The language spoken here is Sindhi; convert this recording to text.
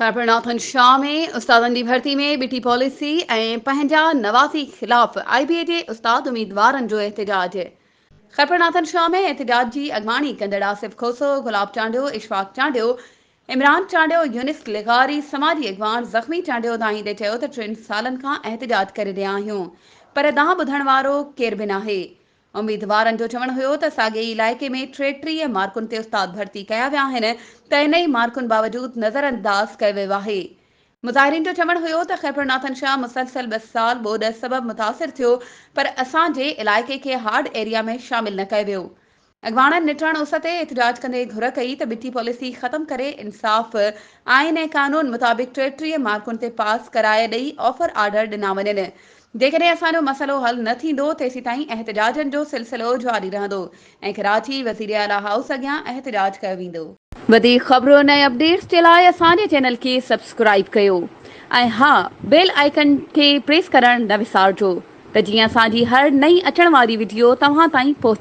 خيرپورناٿن شاهه ۾ استادن جي ڀرتي ۾ ٻٽي پاليسي ۽ پنهنجا نوازي خلاف آء بي اي جي استاد اميدوارن جو احتجاج. خيرپورناٿن شاهه ۾ احتجاج جي اڳواڻي ڪندڙ آصف کوسو، گلاب چانڊيو، اشفاق چانڊيو، عمران چانڊيو، يونس لغاري، سماجي اڳواڻ زخمي چانڊيو دانهيندي چيو ته ٽن سالن کان احتجاج ڪري رهيا آهيون پر دانهن ٻڌڻ وارو ڪير به ناهي. اميدوارن جو چوڻ هيو ته ساڳئي ئي علائقي ۾ 33 مارڪن تي استاد ڀرتي ڪيا ويا آهن ته انهي مارڪن باوجود نظرانداز ڪيو ويو آهي. مظاهرين جو چوڻ هيو ته خيرپورناٿن شاهه مسلسل ٻه سال ٻوڏ سبب متاثر ٿيو پر اسان جي علائقي کي هارڊ ايريا ۾ شامل نه ڪيو ويو. اڳواڻن نٽهڻ اس تي احتجاج ڪندي گهر ڪئي ته ٻٽي پاليسي ختم ڪري انصاف، آئين ۽ قانون مطابق 33 مارڪن تي پاس ڪرائي ڏئي آفر آرڊر ڏنا وڃن. جيڪڏهن اسان جو مسئلو حل نه ٿيندو تيسيتائين احتجاجن جو سلسلو جاري رهندو ۽ ڪراچي وزيراعليٰ هائوس اڳيان احتجاج ڪيو ويندو. وڌيڪ خبرن ۽ اپڊيٽس جي لاء اسان جي چينل کي سبسڪرائيب ڪيو ۽ ها بيل آئيڪن کي پريس ڪرڻ نه وسارجو ته جيئن اسان جي هر نئين اچڻ واري وڊيو توهان تائين پهچي.